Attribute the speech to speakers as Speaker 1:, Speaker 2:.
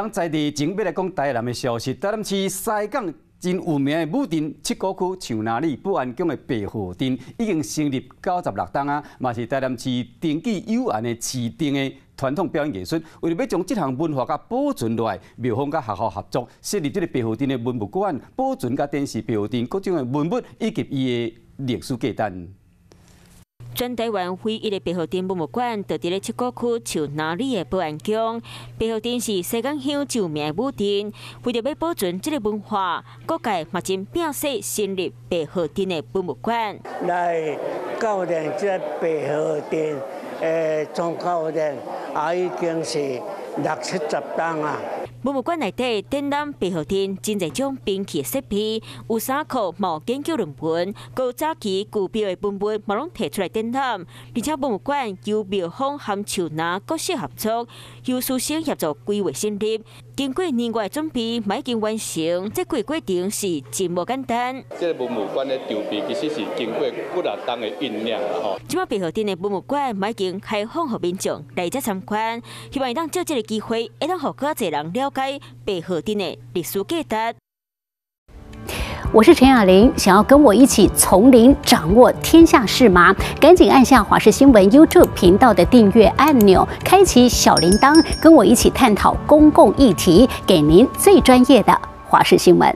Speaker 1: 人在地前欲來講台南的消息，台南市西港真有名的武鎮七股區樹林里保安宮的白鶴鎮已經成立96冬啊，嘛是台南市登記有案的市定的傳統表演藝術。為著欲將這項文化共保存落來，廟方佮學校合作設立這个白鶴鎮的文物館，保存佮展示白鶴鎮各種的文物以及伊的歷史價值。
Speaker 2: 全台灣唯一的白鶴鎮文物館，就佇咧七股區樹林里的保安宮。白鶴鎮是西港鄉著名的武鎮，為著欲保存這个文化，各界嘛真拚勢成立白鶴鎮的文物館。
Speaker 3: 來教練這白鶴鎮的宗教練，也已經是六七十冬啊。
Speaker 2: 文物館內底展覽白鶴鎮真濟種兵器設備，有衫褲、嘛研究論文，閣有早期舊廟的文物，嘛攏提出來展覽。而且文物館由廟方和樹林國小合作，由師生協助規劃成立。經過年外準備，嘛已經完成。這個過程是真無簡單。
Speaker 4: 這个文物館的籌備其實是經過幾若冬的醞釀啦吼。
Speaker 2: 這擺白鶴鎮的文物館嘛已經開放予民眾來遮參觀，希望會當藉這个機會，會當予閣較濟人了解白鶴鎮的歷史價值。
Speaker 5: 我是陳雅玲，想要跟我一起從零掌握天下事嗎？趕緊按下華視新聞 YouTube 頻道的訂閱按鈕，開啟小鈴鐺，跟我一起探討公共議題，給您最專業的華視新聞。